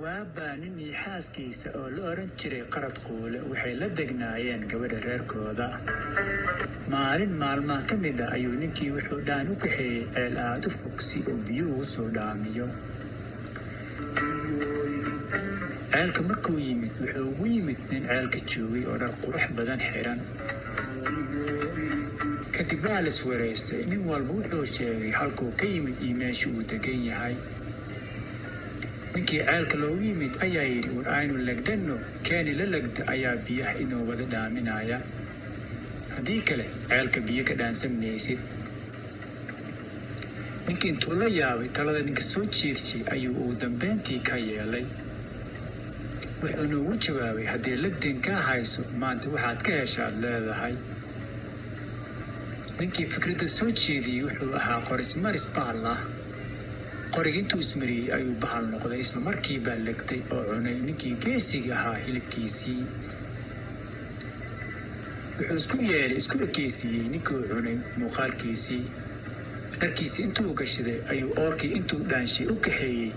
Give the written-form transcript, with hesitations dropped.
Waabaa nin iyo xaaskiisa oo la odhan jiray Qarad Quule waxay la degnaayeen gabadha reerkooda. Maalin maalmaha ka mid ah ayuu ninkii wuxuu dhaan u kaxeeyey ceel aad u fog si uu biyo ugu soo dhaamiyo. Ceelka markuu yimid wuxuu ugu yimid nin ceelka joogay oo dhar qurux badan xiran. Kadib waa la iswaraystay, nin walba wuxuu sheegay halkuu ka yimid iyo meesha uu degan yahay. Ninkii ceelka loogu yimid ayaa yidhi, war aynu legdanno, keeni la legda ayaa biyaha inoo wada dhaaminaya. Haddii kale ceelka biyo ka dhaansan maysid. Ninkii intuu la yaabay talada ninka soo jeedshay ayuu ugu dambeyntii ka yeelay. Wuxuuna ugu jawaabay, haddii legdan kaa hayso maanta waxaad ka heshaad leedahay. Ninkii fikradda soo jeediyey wuxuu ahaa qorismaris bahal ah. Qoriga intuu ismariyey ayuu bahal noqday, isla markii baa legtay oo cunay ninkii geesiga ahaa hilibkiisii. Wuxuu isku yeelay, isku ekeysiiyey ninkuu cunay muuqaalkiisii. Dharkiisii intuu gashaday ayuu oorkii intuu dhaanshay u kaxeeyey.